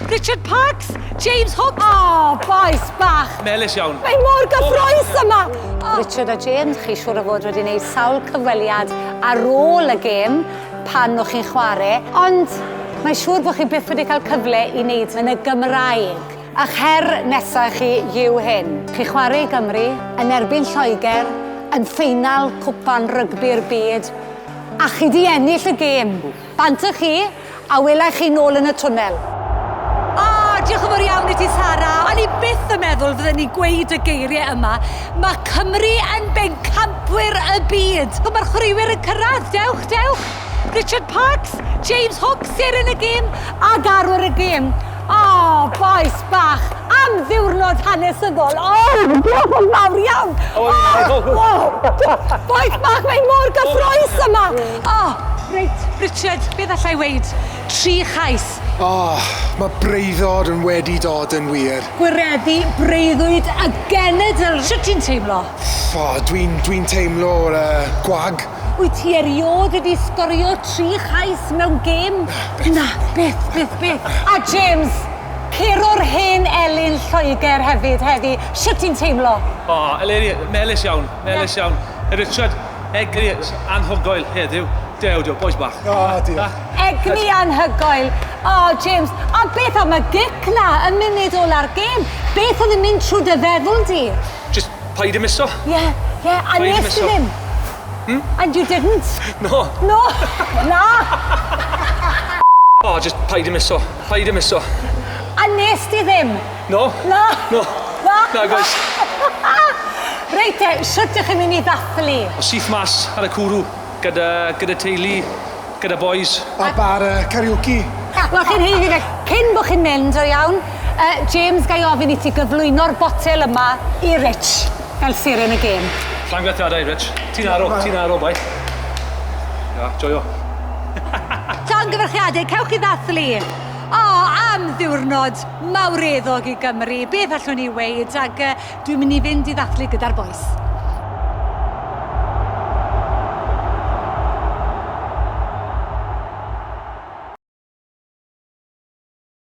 Richard Parks, James Hook. O, bois bach. Melys iawn. Mae mor gyffroes yma. Oh. Richard a James, chi siŵr o fod wedi gwneud sawl cyfweliad ar ôl y gêm pan o'ch chi'n chwarae, ond mae'n siŵr bod chi byth wedi cael cyfle i wneud yn y Gymraeg. A'ch her nesaf chi yw hyn. Chi chwarae i Gymru yn erbyn Lloegr yn ffeinal Cwpan Rygbi'r Byd, a chi 'di ennill y gêm. Bant â chi, a wela i chi nôl yn y twnnel. O, diolch yn fawr iawn i ti, Sara. O'n i byth yn meddwl fydden ni'n gweud y geiriau yma. Mae Cymru yn bencampwyr y byd. Mae'r chwaraewyr yn cyrraedd. Dewch, dewch. Richard Parks, James Hook, seren y gêm a garwr y gêm. O, bois bach, am ddiwrnod hanesyddol. O, diolch yn fawr iawn. O, o, bois bach, mae mor gyffroes yma. O, reit, Richard, beth allai weud? Tri chais. O, mae breuddod yn wedi dod yn wir. Gwireddu breuddwyd y genedl. Shwt ti'n teimlo? O, dwi'n dwi teimlo uh, gwag. Wyt ti erioed wedi sgorio tri chais mewn gêm? Na, byth, byth, byth. A James, curo'r hen elyn Lloegr hefyd heddi. Shwt ti'n teimlo? O, Eleri, melys iawn, melys iawn. Richard, egni anhygoel heddiw. Dew, dew, bois bach. O, diolch. Egni anhygoel. O, James, a beth am y gic na yn munud ola'r gêm? Beth oedd yn mynd trwy dy feddwl di? Just paid â miso. Ie, ie, a Paid â nes ti miso. ddim? And you didn't? No. No, na. O, just paid â miso. Paid â miso. A nes ti ddim? No. Na. No. Na. Na, guys. Reit te, shwt ych chi'n mynd i ddathlu? O, syth mas ar y cwrw gyda, gyda teulu, gyda boys. A bar uh, karaoke. Wel, chi'n haeddu fe. Cyn bod chi'n mynd, o iawn, uh, James, ga i ofyn i ti gyflwyno'r botel yma i Rich, fel seren y gêm. Llongyfarchiadau, Rich. Ti'n aro, ti'n aro, boi. Ia, joio. Llongyfarchiadau, cewch chi ddathlu. O, am ddiwrnod mawreddog i Gymru. Beth allwn ni weud, ac uh, dwi'n mynd i fynd i ddathlu gyda'r bois.